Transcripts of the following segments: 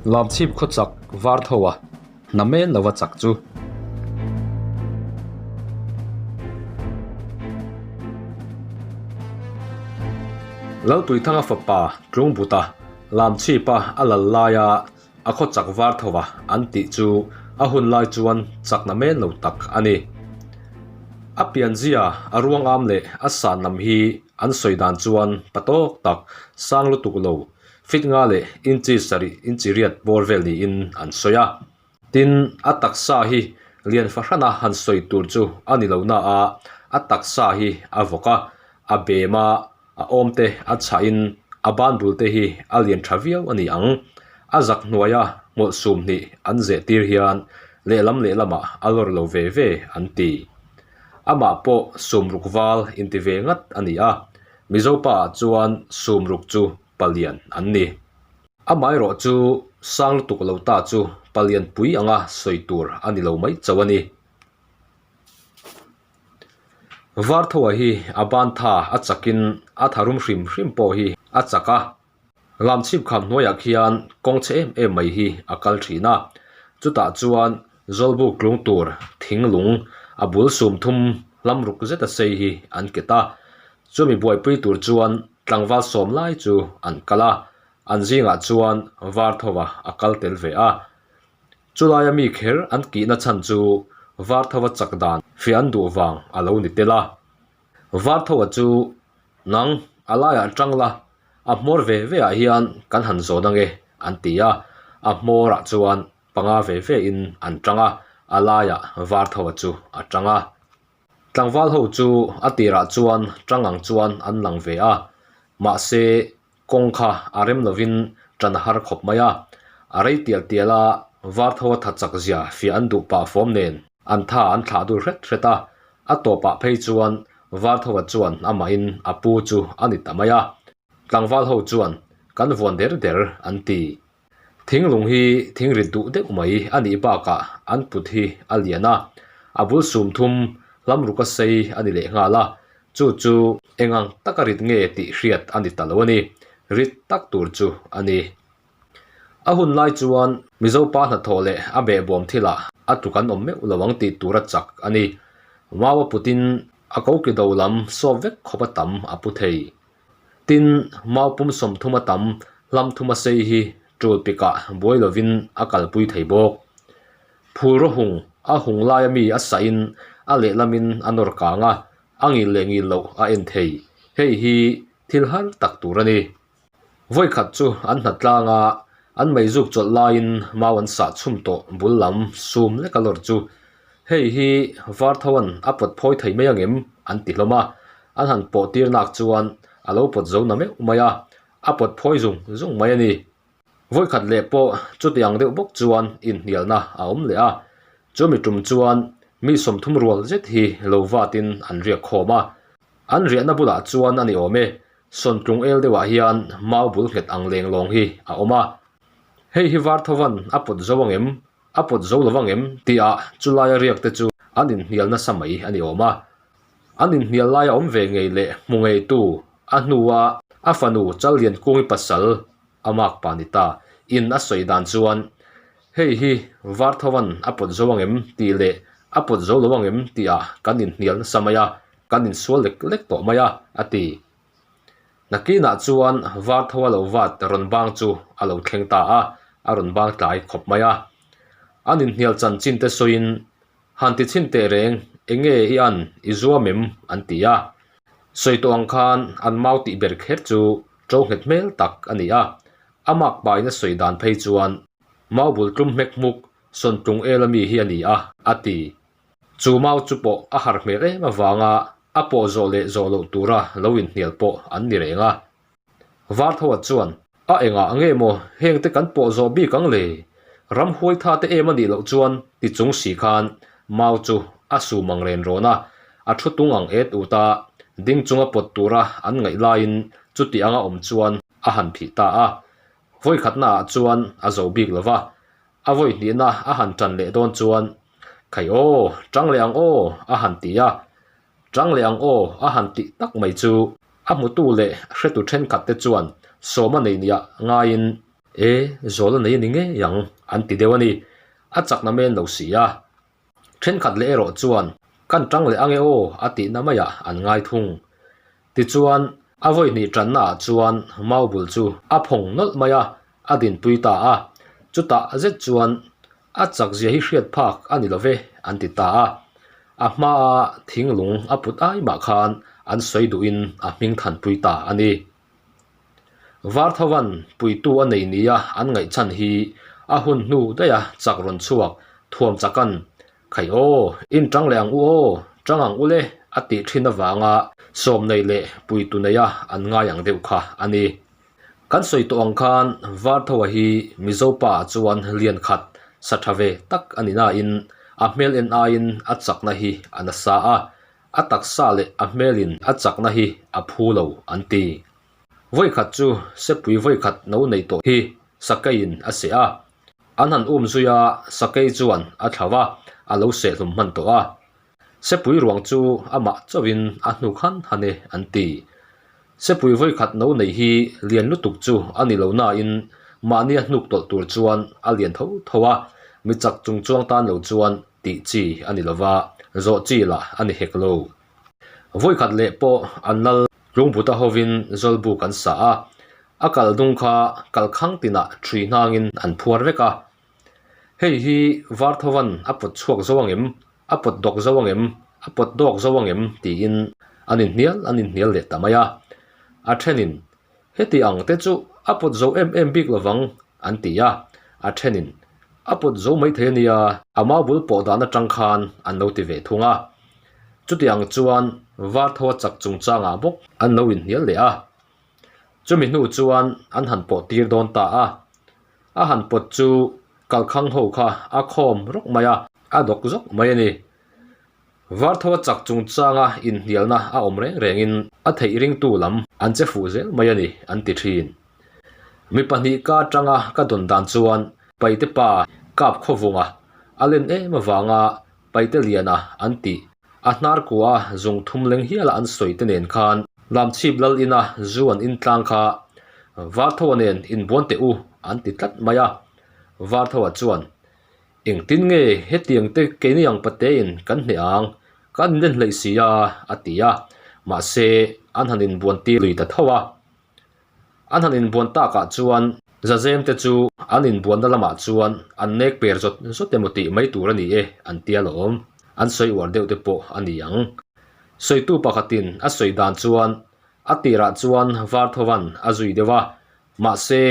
Lamchhip khaw chak var tho a, hna men lova chak chu. Lalpuithanga fapa Tlungbuta Lamchhipa a lal laia a khaw chak var tho a an tih chu a hun lai chuan chakna men lo tak a ni. A pianzia a ruangam leh a san lam hi an sawi dan chuan pa tawk tak sang lutuk lo Fit nga leh inchi sarih inchi riat bawr vel niin an sawi a. Tin, a taksa hi lian fahrana han sawi tur chu a ni lo na a, a taksa hi a vawk a, a bem a, a awm te a chhahin a ban bul te hi a lian tha viau a ni ang. A zak hnuaia hmawlh sum hnih an zeh tir hian lehlam lehlamah a lawr lo ve ve an ti. Amah pawh sum ruk val inti ve ngat a ni a, Mizopa ah chuan sum ruk chu palian an ni. Amaherawh chu sang lutuk lo ta chu palian pui anga sawi tur a ni lo mai chauh a ni. Varthawa hi a ban tha a chakin a tharum hrim hrim pawh hi a chak a. Lamchhip kham hnuaiah khian kawng chhe em em mai hi a kal thin a. Chutah chuan Zawlbuk tlung tur thinglung a bul sum thum hlam ruk zeta sei hi an ket a. Chumi buaipui tur chuan tlangval sawm lai chu an kal a, an zingah chuan Varthova a kal tel ve a. Chulaia mi kher an kihna chhan chu Varthova chak dan fiah an duh vang a lo ni tel a. Varthova chu nang a laiah tang la, a hmawr ve ve ah hian kan han zawn ange an ti a, a hmawrah chuan panga ve ve in an tang a, a laiah Varthova chu a tang a. Tlangval ho chu a tirah chuan tang ang chuan an lang ve a, mahse kawng kha a rem lovin tan a har khawp mai a. A rei tial tial a, Vartho a tha chak zia fiah an duh pah fawm nen an tha an thlah dul hret hret a, a tawpah phei chuan Vartho-a chuan amahin a pu chu a ni ta mai a. Tlangval ho chuan kan vuan der der an ti. Thinglung hi thing rit duh deuh mai a nih bakah an put hi a lian a, a bul sum thum hlam ruk a sei a ni leh nghal a, chu chu eng ang taka rit nge tih hriat a ni ta lo a ni, rit tak tur chu a ni. A hun lai chuan Mizo pa hnathawh leh a behbawm thilah a tluk an awm meuh lo ang tih tur a chak a ni. Mau a putin a koki do lam sawp vek khawp a tam a pu thei. Tin, mau pum 30 a tam hlam thum a sei hi tul pikah buai lovin a kalpui thei bawk. Phul raw hung a hung laia mi a sahin a lehlamin a nawr kang a, a ngil leh ngil loh a en thei. Hei hi thil har tak tur a ni. Vawikhat chu an hna tlang a, an meizuk chawlh laiin mau an sah chhum tawh bul lam sum lek a lawr chu. Hei hi Varthoan a pawt phawi thei mai angem? an ti hlawm a, an han pawh tir nak chuan a lo pawt zo na meuh mai a, a pawt phawi zung zung mai a ni. Vawikhat leh pawh chuti ang deuh bawk chuan inhnialna a awm leh a, chumi tum chuan mi 30 rual zet hi lo vatin an riak khawm a, an riahna bulah chuan a ni awm e, Sawntlung el deuhah hian mau bul nghet ang leng lawng hi a awm a. Hei hi Varthovan a pawt zo angem, a pawt zo lo angem tihah chulaia riak te chu an inhnial nasa mai a ni awm a. An inhnial laia awm ve ngei leh hmu ngeitu a hnua a fanu Challiankungi pasal a makpa ni ta in a sawi dan chuan hei hi Varthovan a pawt zo angem tih leh a pawt zo lo angem tihah kan inhnial nasa mai a. Kan insual lek lek tawh mai a, a ti. Nakinah chuan Vartho a lo vat rawn bang chu a lo thleng ta a, a rawn bang tlai khawp mai a. An inhnial chanchin te sawiin, Han ti chhin teh reng, enge i an, i zuam em? an ti a. Sawi tawh ang khan an mau tih ber kher chu to nghet hmel tak a ni a. A mak pain a sawi dan phei chuan, Mau bul tlum hmek hmuk, sawntlung el ami hi a ni a, a ti. Chu mau chu pawh a har hmel em avanga a pawh zawh leh zawh loh tura lo inhnial pawh an ni reng a. Varthoa chuan, A engah nge maw hengte kan pawh zawh bik ang le? Ramhuai tha te em a nih loh chuan ti chung si khan mau chu a sum ang ren rawn a, a thu tung ang et ut a, ding chunga pawt tura an ngaih laiin chuti anga awm chuan a han phih ta a. Vawikhatnaah chuan a zo bik lo va, A vawi hnihna a han tan leh dawn chuan, Khai aw, tang leh ang aw, a han ti a. Tang leh ang aw, a han tih tak mai chu a hmutu leh hretu thenkhat te chuan sawma nei nia ngaiin E, zawl a nei a ni ngei ang, an ti deuh a ni. A chakna men lo si a. Thenkhat leh erawh chuan, Kan tang leh ange aw, a tihna maiah an ngai thung. Tichuan, a vawi hnih tannaah chuan mau bul chu a phawng nawlh mai a, a dinpui ta a. Chutah zet chuan, A chakzia hi hriat phak a ni lo ve, an ti ta a. A hmaa thinglung a put ai mah khan an sawi duhin a hming thanpui ta a ni. Varthovan puitu a nei nia an ngaih chhan hi a hun hnu daiha chak rawn chhuak thuam chakan, Khai aw, in tang leh ang u aw, tang ang u le a tih thin avanga sawm nei leh puitu neia an ngai ang deuh kha a ni. Kan sawi tawh ang khan Varthoa hi Mizo pa ah chuan lian khat sa tha ve tak a ni nain a hmel en aiin a chakna hi a nasa a, A taksa leh a hmelin a chakna hi a phu lo an ti. Vawikhat chu sepui vawikhat no nei tawh hi sakeiin a seh a. An han um zui a, sakei chuan a thlau a, a lo seh hlum hman tawh a. Sepui ruang chu amah chauhin a hnuk han han e an ti. Sepui vawikhat no nei hi lian lutuk chu a ni lo nain mahnia hnuk tawlh tur chuan a lian tho tho a, mi chak chung chuang tan lo chuan tih chi a ni lova, zawh chi lah a ni hek lo. Vawikhat leh pawh an lal Lungbuta hovin Zawlbuk an sa a, a kal dung kha kalkhang tinah ṭhui hnangin an phuar vek a. Hei hi Varthovan a pawt chhuak zo ang em, a pawt dawk zo ang em, a pawt dawk zo ang em tiin an inhnial an inhnial leh ta mai a. A ṭhenin Heti ang te chu a pawt zo em em bik lovang an ti a, a thenin a pawt zo mai thei a nia, a mau bul pawh dan atang khan an lo ti ve thung a. Chuti ang chuan Vartho a chak chungchangah bawk an lo inhnial leh a. Chumi hnu chuan an han pawh tir dawn ta a, a han pawt chu kalkhang ho kha a khawm rawk mai a, a dawk zawk mai a ni. Vartho a chak chungchanga inhnialna a awm reng rengin a theih ringtu lam an che fuh zel mai a ni an ti thin. Mi pahnih ka atanga ka dawn dan chuan Paite pa kap khawvunga a len em avanga Paite liana an tih a hnar kua zung thum leng hiala an sawi te nen khan Lamchhip lal ina zu an intlang kha Varthoa nen inbuan teh u an ti tlat mai a. Varthoa chuan Engtin nge hetiang te keini ang patein kan hneh ang, kan inlen hleih si a, a ti a. Mahse, an han inbuan tir lui ta tho a. An han inbuan takah chuan Zazem te chu an inbuanna lamah chuan an nek per zawt zawt emaw tih mai tur a ni e, an ti alawm. An sawi uar deuh te pawh a ni ang. Sawitu pakhatin a sawi dan chuan a tirah chuan Varthovan a zui deuh a, Mahse,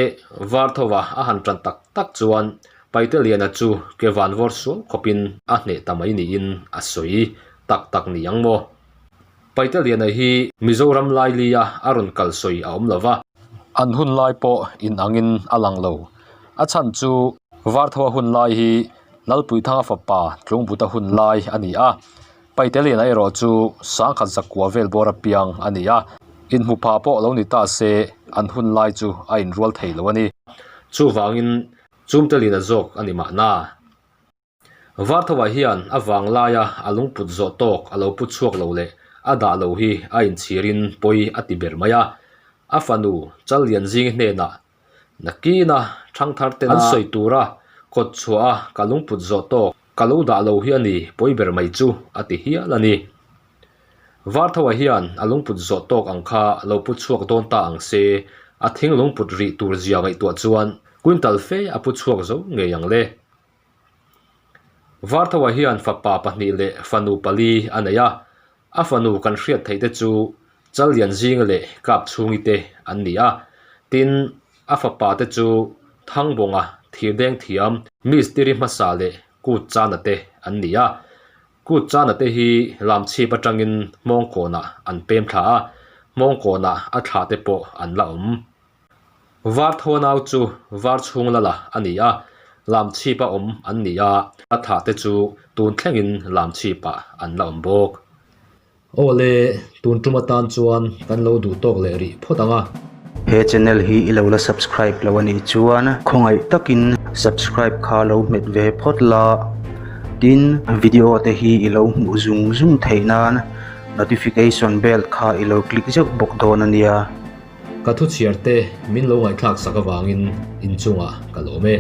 Varthova a han tan tak tak chuan Paiteliana chu ke vanvawr sual khawpin a hneh ta mai niin a sawi tak tak ni ang maw? Paiteliana hi Mizoram lailia a rawn kal sawi a awm lo va. An hun lai pawh inangin a lang lo. A chhan chu Varthova hun lai hi Lalpuithanga fapa Tlungbuta hun lai a ni a. Paiteliana erawh chu sangkhat zakua vel bawr apiang a ni a, inhmu pha pawh lo ni ta se an hun lai chu a inrual thei lo a ni. Chuvangin Chumtelina zawk a ni mahna. Varthovah hian a vang laia a lungput zawh tawk a lo pu chhuak lo leh a dah lo hi a inchhirin pawi a ti ber mai a, a fanu Challianzingi hnenah Nakina thangthar tena an sawi tura kawt chhuah a ka lungput zawh tawk ka lo dah lo hi a ni pawi ber mai chu a ti hial a ni. Varthoa hian a lungput zawh tawk ang kha lo pu chhuak dawn ta ang se, a thing lungput rih tur zia ngaihtuah chuan quintal fe a pu chhuak zo ngei ang le. Varthoa hian fapa pahnih leh fanu pali a nei a, A fanu kan hriat theih te chu Challianzinga leh Kapchhungi te an ni a, tin, a fapa te chu Thangbawnga, Thirdengthiam, Mistiri hmasa leh Kutchana te an ni a. Kutchana te hi Lamchhip atangin Hmawngkawnah an pem thla a, Hmawngkawnah a thlah te pawh an la awm. Varthaw nau chu Varchhung lala a ni a, Lamchhipa awm an ni a, a thah te chu tun thlengin Lamchhipah an la awm bawk. Aw le, tun tum atan chuan kan lo duh tawk leh rih phawt ang a. He channel hi i lo la subscribe lo a nih chuan khawngaih takin subscribe kha lo hmet ve phawt la, tin video te hi i lo hmuh zung zung theih nan notification bell kha i lo click zeuh bawk dawn a nia. Ka thu chhiar te min lo ngaihthlak sak avangin inchungah ka lawm e.